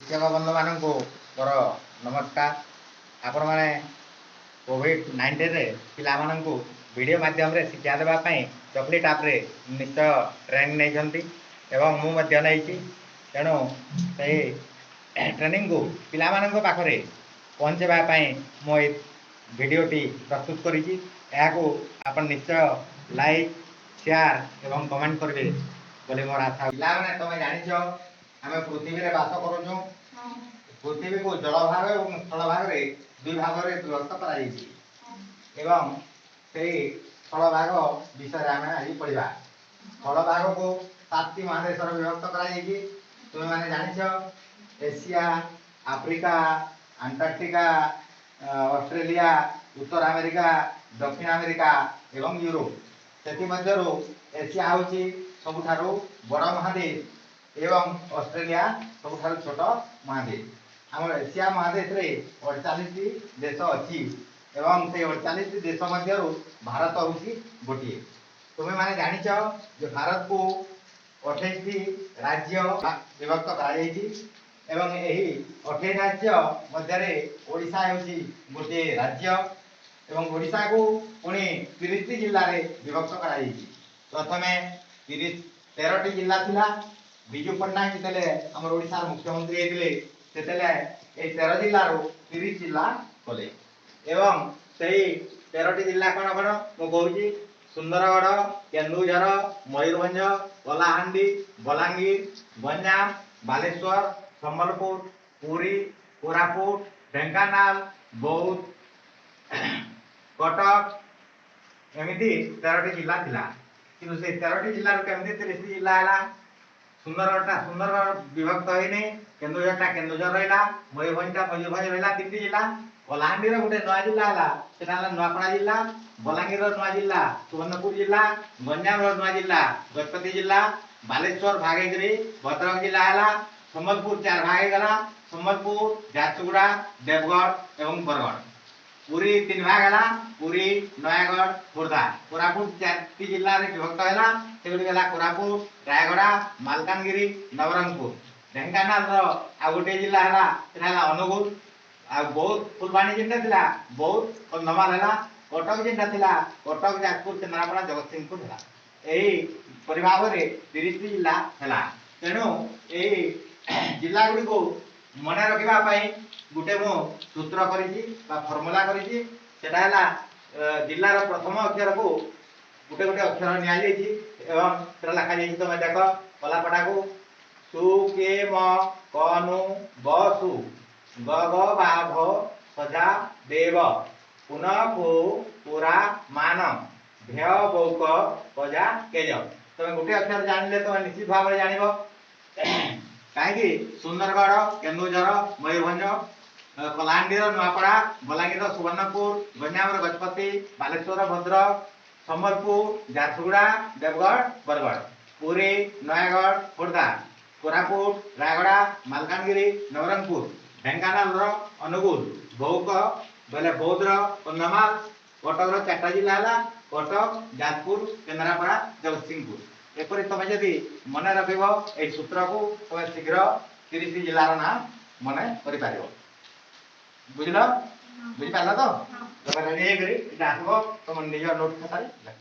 ଶିକ୍ଷକ ବନ୍ଧୁମାନଙ୍କୁ ମୋର ନମସ୍କାର। ଆପଣମାନେ କୋଭିଡ଼-19ରେ ପିଲାମାନଙ୍କୁ ଭିଡ଼ିଓ ମାଧ୍ୟମରେ ଶିକ୍ଷା ଦେବା ପାଇଁ ଚକୋଲେଟ୍ ଆପ୍ରେ ନିଶ୍ଚୟ ଟ୍ରେନିଂ ନେଇଛନ୍ତି ଏବଂ ମୁଁ ମଧ୍ୟ ନେଇଛି। ତେଣୁ ସେହି ଟ୍ରେନିଂକୁ ପିଲାମାନଙ୍କ ପାଖରେ ପହଞ୍ଚାଇବା ପାଇଁ ମୁଁ ଏଇ ଭିଡ଼ିଓଟି ପ୍ରସ୍ତୁତ କରିଛି। ଏହାକୁ ଆପଣ ନିଶ୍ଚୟ ଲାଇକ୍, ସେୟାର ଏବଂ କମେଣ୍ଟ କରିବେ ବୋଲି ମୋର ଆଶା। ପିଲାମାନେ, ତମେ ଜାଣିଛ ଆମେ ପୃଥିବୀରେ ବାସ କରୁଛୁ। ପୃଥିବୀକୁ ଜଳଭାଗ ଏବଂ ସ୍ଥଳଭାଗରେ ଦୁଇ ଭାଗରେ ବିଭକ୍ତ କରାଯାଇଛି ଏବଂ ସେଇ ସ୍ଥଳଭାଗ ବିଷୟରେ ଆମେ ଆଜି ପଢ଼ିବା। ସ୍ଥଳଭାଗକୁ ସାତଟି ମହାଦେଶରେ ବିଭକ୍ତ କରାଯାଇଛି। ତୁମେମାନେ ଜାଣିଛ, ଏସିଆ, ଆଫ୍ରିକା, ଆଣ୍ଟାର୍କଟିକା, ଅଷ୍ଟ୍ରେଲିଆ, ଉତ୍ତର ଆମେରିକା, ଦକ୍ଷିଣ ଆମେରିକା ଏବଂ ୟୁରୋପ। ସେଥିମଧ୍ୟରୁ ଏସିଆ ହେଉଛି ସବୁଠାରୁ ବଡ଼ ମହାଦେଶ ଏବଂ ଅଷ୍ଟ୍ରେଲିଆ ସବୁଠାରୁ ଛୋଟ ମହାଦେଶ। ଆମର ଏସିଆ ମହାଦେଶରେ 48ଟି ଦେଶ ଅଛି ଏବଂ ସେଇ 48ଟି ଦେଶ ମଧ୍ୟରୁ ଭାରତ ହେଉଛି ଗୋଟିଏ। ତୁମେମାନେ ଜାଣିଛ ଯେ ଭାରତକୁ 28ଟି ରାଜ୍ୟ ବିଭକ୍ତ କରାଯାଇଛି ଏବଂ ଏହି 28 ରାଜ୍ୟ ମଧ୍ୟରେ ଓଡ଼ିଶା ହେଉଛି ଗୋଟିଏ ରାଜ୍ୟ ଏବଂ ଓଡ଼ିଶାକୁ ପୁଣି 30ଟି ଜିଲ୍ଲାରେ ବିଭକ୍ତ କରାଯାଇଛି। ପ୍ରଥମେ 13ଟି ଜିଲ୍ଲା ଥିଲା। ବିଜୁ ପଟ୍ଟନାୟକ ଯେତେବେଳେ ଆମର ଓଡ଼ିଶାର ମୁଖ୍ୟମନ୍ତ୍ରୀ ହେଇଥିଲେ, ସେତେବେଳେ ଏଇ 13 ଜିଲ୍ଲାରୁ 30 ଜିଲ୍ଲା କଲେ। ଏବଂ ସେଇ 13ଟି ଜିଲ୍ଲା କ'ଣ କ'ଣ ମୁଁ କହୁଛି। ସୁନ୍ଦରଗଡ଼, କେନ୍ଦୁଝର, ମୟୂରଭଞ୍ଜ, କଳାହାଣ୍ଡି, ବଲାଙ୍ଗୀର, ଗଞ୍ଜାମ, ବାଲେଶ୍ୱର, ସମ୍ବଲପୁର, ପୁରୀ, କୋରାପୁଟ, ଢେଙ୍କାନାଳ, ବୌଦ୍ଧ, କଟକ, ଏମିତି 13ଟି ଜିଲ୍ଲା ଥିଲା। କିନ୍ତୁ ସେଇ 13ଟି ଜିଲ୍ଲାରୁ କେମିତି 30ଟି ଜିଲ୍ଲା ହେଲା? ସୁନ୍ଦରଗଡ଼ଟା ସୁନ୍ଦରଗଡ଼ ବିଭକ୍ତ ହେଇନି, କେନ୍ଦୁଝରଟା କେନ୍ଦୁଝର ରହିଲା, ମୟୂରଭଞ୍ଜଟା ମୟୂରଭଞ୍ଜ ରହିଲା, ତିନିଟି ଜିଲ୍ଲା। କଳାହାଣ୍ଡିର ଗୋଟେ ନୂଆ ଜିଲ୍ଲା ହେଲା, ସେଟା ହେଲା ନୂଆପଡ଼ା ଜିଲ୍ଲା। ବଲାଙ୍ଗୀରର ନୂଆ ଜିଲ୍ଲା ସୁବର୍ଣ୍ଣପୁର ଜିଲ୍ଲା। ଗଞ୍ଜାମର ନୂଆ ଜିଲ୍ଲା ଗଜପତି ଜିଲ୍ଲା। ବାଲେଶ୍ୱର ଭାଗ ହେଇକରି ଭଦ୍ରକ ଜିଲ୍ଲା ହେଲା। ସମ୍ବଲପୁର ଚାରି ଭାଗ ହେଇଗଲା, ସମ୍ବଲପୁର, ଝାରସୁଗୁଡ଼ା, ଦେବଗଡ଼ ଏବଂ ବରଗଡ଼। ପୁରୀ ତିନି ଭାଗ ହେଲା, ପୁରୀ, ନୟାଗଡ଼, ଖୋର୍ଦ୍ଧା। କୋରାପୁଟ ଚାରିଟି ଜିଲ୍ଲାରେ ବିଭକ୍ତ ହେଲା, ସେଗୁଡ଼ିକ ହେଲା କୋରାପୁଟ, ରାୟଗଡ଼ା, ମାଲକାନଗିରି, ନବରଙ୍ଗପୁର। ଢେଙ୍କାନାଳର ଆଉ ଗୋଟିଏ ଜିଲ୍ଲା ହେଲା, ସେଟା ହେଲା ଅନୁଗୁଳ। ଆଉ ବୌଦ୍ଧ, ଫୁଲବାଣୀ ଯେନ୍ଟା ଥିଲା, ବୌଦ୍ଧ, କନ୍ଧମାଳ ହେଲା। କଟକ ଯେନ୍ଟା ଥିଲା, କଟକ, ଯାଜପୁର, କେନ୍ଦ୍ରାପଡ଼ା, ଜଗତସିଂହପୁର ହେଲା। ଏହି ପରି ଭାବରେ 30ଟି ଜିଲ୍ଲା ହେଲା। ତେଣୁ ଏଇ ଜିଲ୍ଲା ଗୁଡ଼ିକୁ ମନେ ରଖିବା ପାଇଁ ଗୋଟେ ମୁଁ ସୂତ୍ର କରିଛି ବା ଫର୍ମୁଲା କରିଛି। ସେଟା ହେଲା ଜିଲ୍ଲାର ପ୍ରଥମ ଅକ୍ଷରକୁ ଗୋଟେ ଗୋଟେ ଅକ୍ଷର ନିଆଯାଇଛି ଏବଂ ସେଟା ଲେଖାଯାଇଛି। ତମେ ଦେଖ କଲାପଟାକୁ, ସୁ କେ ମ କ ନୁ ବ ସୁ ଗ ଗ ବା ଭ ସଜା ଦେବ ପୁନ ପୁ ପୁରା ମାନ ଭ୍ୟ ବୌକ କଜା କେଜ। ତମେ ଗୋଟେ ଅକ୍ଷର ଜାଣିଲେ ତମେ ନିଶ୍ଚିତ ଭାବରେ ଜାଣିବ। କାହିଁକି? ସୁନ୍ଦରଗଡ଼, କେନ୍ଦୁଝର, ମୟୂରଭଞ୍ଜ, କଳାହାଣ୍ଡିର ନୂଆପଡ଼ା, ବଲାଙ୍ଗୀରର ସୁବର୍ଣ୍ଣପୁର, ଗଞ୍ଜାମର ଗଜପତି, ବାଲେଶ୍ୱର ଭଦ୍ରକ, ସମ୍ବଲପୁର, ଝାରସୁଗୁଡ଼ା, ଦେବଗଡ଼, ବରଗଡ଼, ପୁରୀ, ନୟାଗଡ଼, ଖୋର୍ଦ୍ଧା, କୋରାପୁଟ, ରାୟଗଡ଼ା, ମାଲକାନଗିରି, ନବରଙ୍ଗପୁର, ଢେଙ୍କାନାଳର ଅନୁଗୁଳ, ବୌକ ବୋଇଲେ ବୌଦ୍ଧର କନ୍ଧମାଳ, କଟକର ଚାରିଟା ଜିଲ୍ଲା ହେଲା, କଟକ, ଯାଜପୁର, କେନ୍ଦ୍ରାପଡ଼ା, ଜଗତସିଂହପୁର। ଏପରି ତମେ ଯଦି ମନେ ରଖିବ ଏଇ ସୂତ୍ରକୁ, ତମେ ଶୀଘ୍ର 30ଟି ଜିଲ୍ଲାର ନାଁ ମନେ କରିପାରିବ। ବୁଝିଲ? ବୁଝିପାରିଲ ତ? ତମେ ରେଡି ହେଇକରି ଏଇଟା ଆସିବ, ତମ ନିଜ ନୋଟ୍ ଖାତାରେ ଲେଖ।